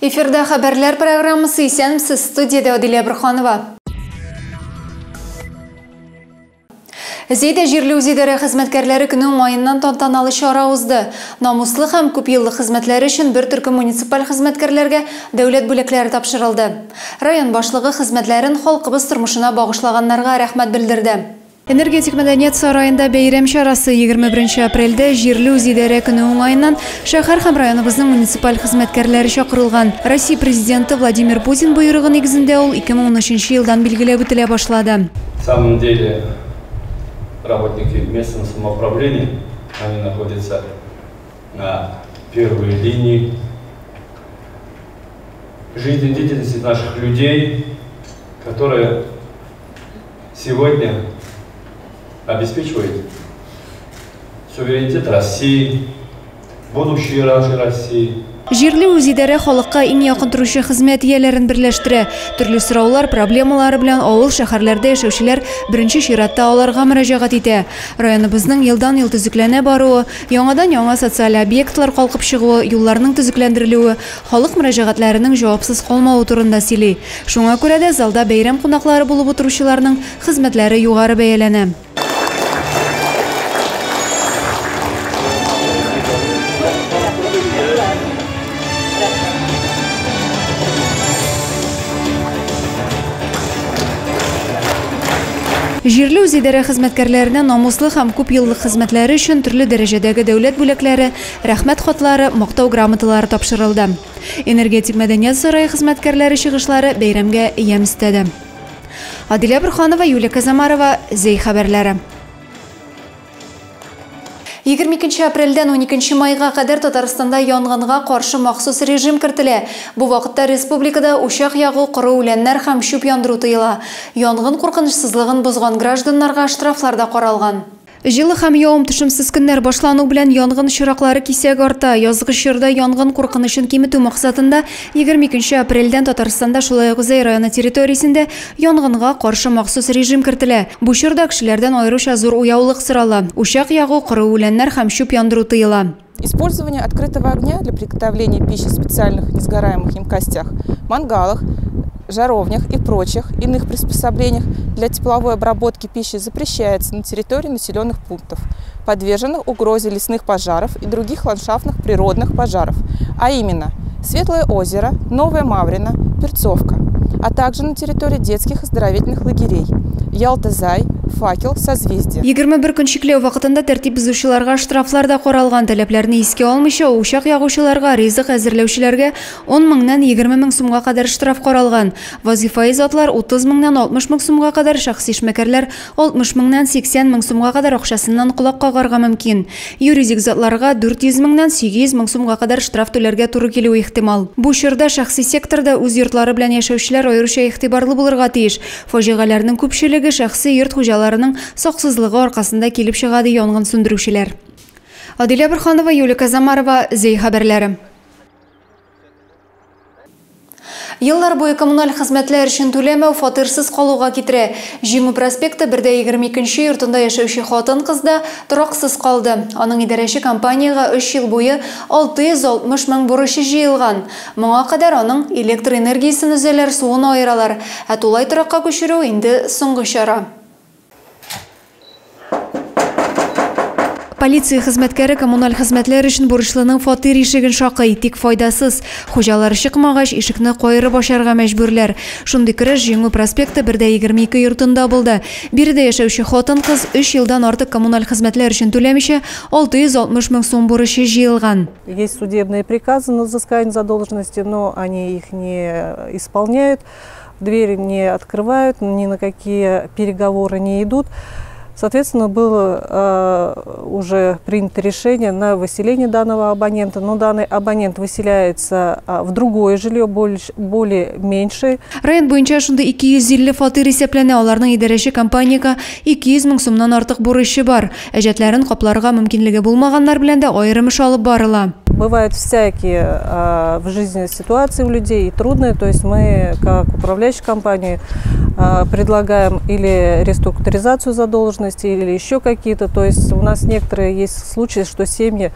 Эфирда хәбәрләр программасы. Исәнмесез, студиядә Адилә Борханова. Зәйдә җирле үзидарә хезмәткәрләре көне уңаеннан тантаналы чара узды. Намуслы һәм күпьеллык хезмәтләре өчен бер төркем муниципаль хезмәткәрләргә дәүләт бүләкләре тапшырылды. Район башлыгы хезмәтләрен халкыбыз тормышына багышлаганнарга рәхмәт белдерде. Энергетик мәдәният сараенда бәйрәм чарасы 21 апрельдә җирле үзидарә көне уңаеннан шәһәр һәм районыбызның муниципаль хезмәткәрләре чакырылган. Россия президенты Владимир Путин боерыгы нигезендә ул 2013 елдан билгеләп үтелә башлады. На самом деле работники местного самоуправления, они находятся на первой линии жизнедеятельности наших людей, которые сегодня обеспечивают суверенитет России, будущее нашей России. Җирле үзидарә халыкка иң якын торучы хезмәт ияләрен берләштерә. Төрле сораулар, проблемалары белән авыл шәһәрләрдә яшәүчеләр беренче чиратта аларга мөрәҗәгать итә. Районыбызның елдан-ел төзекләнә баруы, яңадан-яңа социаль объектлар калкып чыгуы, юлларның төзекләндерелүе, халык мөрәҗәгатьләренең җавапсыз калмавы турында сөйли. Шуңа күрә дә залда бәйрәм кунаклары булып утыручыларның хезмәтләре югары бәяләнә. Җирле үзидарә хезмәткәрләренә намуслы һәм күп еллык хезмәтләре өчен төрле дәрәҗәдәге дәүләт бүләкләре, рәхмәт хатлары, мактау грамоталары тапшырылды. Энергетик мәдәният сарае хезмәткәрләре чыгышлары бәйрәмгә ямь өстәде. Адилә Борханова, Юлия Казамарова, Зәй хәбәрләре. 22 апрельдән 12 майга кадәр Татарстанда янгынга каршы махсус режим кертелә. Бу вакытта республикада учак ягу, коры үләннәр һәм чүп яндыру тыела. Янгын куркынычсызлыгын бозган гражданнарга штрафлар да каралган. Җылы һәм явым-төшемсез көннәр башлану белән янгын очраклары кисәк арта. Язгы чорда янгын куркынычын киметү максатында 22 апрельдән Татарстанда, шулай ук Зәй районы территориясендә янгынга каршы махсус режим кертелә. Бу чорда кешеләрдән аеруча зур уяулык сорала. Учак ягу, коры үләннәр һәм чүп яндыру тыела. Использование открытого огня для приготовления пищи в специальных несгораемых емкостях, мангалах, жаровнях и прочих иных приспособлениях для тепловой обработки пищи запрещается на территории населенных пунктов, подверженных угрозе лесных пожаров и других ландшафтных природных пожаров, а именно Светлое озеро, Новая Маврина, Перцовка, а также на территории детских оздоровительных лагерей Ялта-Зай, Факел, Созвездие. 21 көн чикләү вакытында тәртип бозучыларга штрафлар да каралган. Таләпләрне искә алмыйча учак ягучыларга, ризык әзерләүчеләргә 10 меңнән 20 мең сумга кадәр штраф каралган. Вазифаи затлар 30 меңнән 60 мең сумга кадәр, шәхси эшмәкәрләр 60 меңнән 80 мең сумга кадәр акчасыннан колак кагарга мөмкин. Юридик затларга 400 меңнән 800 мең сумга кадәр штраф түләргә туры килүе ихтимал. Бу чорда шәхси секторда үз йортлары белән яшәүчеләр аеруча игътибарлы булырга тиеш. Фаҗигаләрнең күпчелеге шәхси йорт хуҗаларының саксызлыгы аркасында килеп чыга, ди янгын сүндерүчеләр. Адилә Борханова, Юлия Казамарова, Зәй хәбәрләре. Еллар буе коммуналь хезмәтләр өчен түләмәү фатирсыз калуга китерә. Җиңү проспекты 1-22 йортында яшәүче хатын-кыз да тораксыз калды. Аның идарәче компаниягә 3 ел буе 660 мең бурычы җыелган. Моңа кадәр аның электр энергиясен өзәләр, суын аералар. Ә тулай торакка күчерү инде соңгы чара. Полиция хезмәткәре коммуналь хезмәтләр өчен бурычлының фатир ишеген шакый, тик файдасыз. Хуҗалар чыкмагач, ишекне каерып ачарга мәҗбүрләр. Шундый көрәш Җиңү проспекты 1-22 йортында булды. Биредә яшәүче хатын-кыз 3 елдан артык коммуналь хезмәтләр өчен түләмичә 660 мең сум бурычы җыелган. Есть судебные приказы на взыскание задолженности, но они их не исполняют, двери не открывают, ни на какие переговоры не идут. Соответственно, было уже принято решение на выселение данного абонента, но данный абонент выселяется в другое жилье, более меньшее. Район буенча шундый 250 фатир исәпләнә, аларның идарәче компанияга 200 мең сумнан артык бурычы бар. Әҗәтләрен капларга мөмкинлеге булмаганнар белән дә аерым эш алып барыла. Бывают всякие в жизни ситуации у людей и трудные, то есть мы, как управляющая компания, предлагаем или реструктуризацию задолженности, или еще какие-то. То есть у нас некоторые есть случаи, что семьи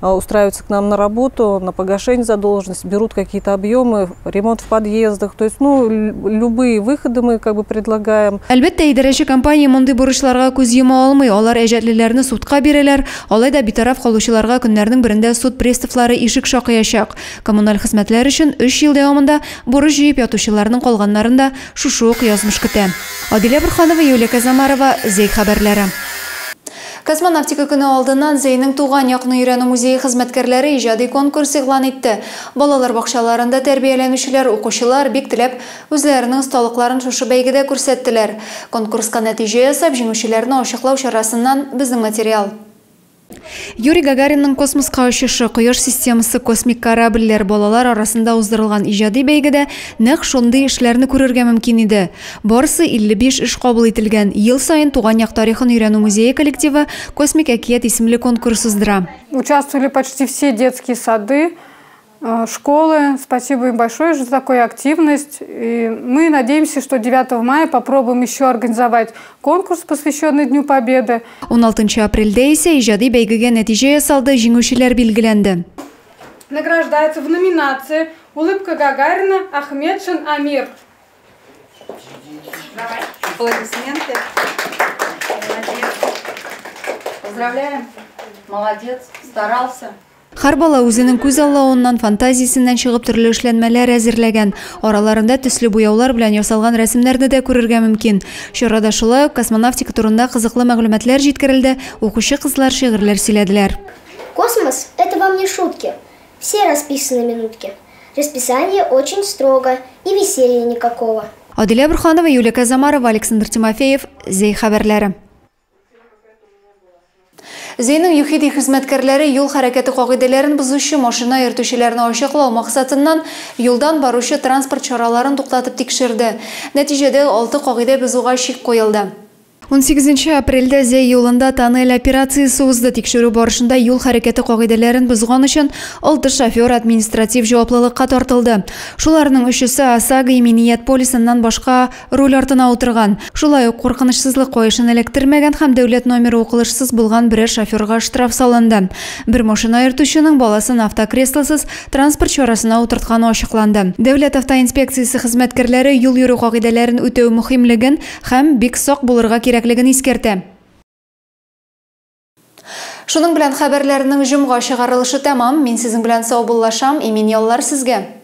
устраиваются к нам на работу, на погашение задолженности, берут какие-то объемы, ремонт в подъездах. То есть, ну, любые выходы мы как бы предлагаем. Әлбәттә, идарәче компания мондый бурычларга күз йома алмый. Алар әҗәтлеләрне судка бирәләр. Алай да битараф калучыларга көннәрнең берендә суд приставлары ишек шакыячак. Коммуналь хезмәтләр өчен 3 ел дәвамында бурыч җыеп ятучыларның калганнарын да шушы ук язмыш көтә. Адилә Бурханова, Юлия Казамарова, Зәй хәбәрләре. Космонавтика көне алдыннан Зәйнең туган якны өйрәнү музее хезмәткәрләре иҗади конкурс игълан итте. Балалар бакчаларында тәрбияләнүчеләр, укучылар бик теләп үзләренең осталыкларын шушы бәйгедә күрсәттеләр. Конкурска нәтиҗә ясап, җиңүчеләрне ачыклау чарасыннан безнең материал. Юрий Гагаринның космоска очышы, Кояш системасы, космик корабльләр балалар арасында уздырылган иҗади бәйгедә нәкъ шундый эшләрне күрергә мөмкин иде. Барысы 55 эш кабул ителгән. Ел саен туган як тарихын өйрәнү музее коллективы «Космик әкият» исемле конкурс уздыра. Участвовали почти все детские сады, школы. Спасибо им большое за такую активность. И мы надеемся, что 9 мая попробуем еще организовать конкурс, посвященный Дню Победы. 16 апрельдә исә иҗади бәйгегә нәтиҗә ясалды, җиңүчеләр билгеләнде. Награждается в номинации «Улыбка Гагарина» Ахмедшин Амир. Давай. Аплодисменты. Молодец. Поздравляем. Молодец. Старался. Һәр бала үзенең күз аллавыннан, фантазиясеннән чыгып төрле эшләнмәләр әзерләгән. Араларында төсле буяулар белән ясалган рәсемнәрне дә күрергә мөмкин. Чарада шулай ук космонавтика турында кызыклы мәгълүматлар җиткерелде, укучы кызлар шигырьләр сөйләделәр. Космос – это вам не шутки. Все расписаны минутки. Расписание очень строго и веселья никакого. Адилә Бурханова, Юлия Казамарова, Александр Тимофеев, Зәй хәбәрләре. Зәйнең ЮХИДИ хезмәткәрләре юл хәрәкәте кагыйдәләрен бозучы машина йөртүчеләрне ачыклау максатыннан юлдан баручы транспорт чараларын туктатып тикшерде. Нәтиҗәдә 6 кагыйдә бозуга чик куелды. 18 апрельдә Зәй юлында тоннель операциясе узды. Тикшерү барышында юл хәрәкәте кагыйдәләрен бозган өчен 6 шофер административ җаваплылыкка тартылды. Шуларның өчесе ОСАГО иминият полисыннан башка руль артына утырган. Шулай ук куркынычсызлык каешын эләктермәгән һәм дәүләт номеры укылышсыз булган берәр шоферга штраф салынды. Бер машина йөртүченең баласын автокреслосыз транспорт чарасына утыртканы ачыкланды. Дәүләт автоинспекциясе хезмәткәрләре юл йөрү кагыйдәләрен үтәү мөһимлеген һәм бик сак булырга кирәк искәртә. Шуның белән хәбәрләрнең җомга чыгарылышы тәмам. Мин сезнең белән саубуллашам. Имин яллар сезгә.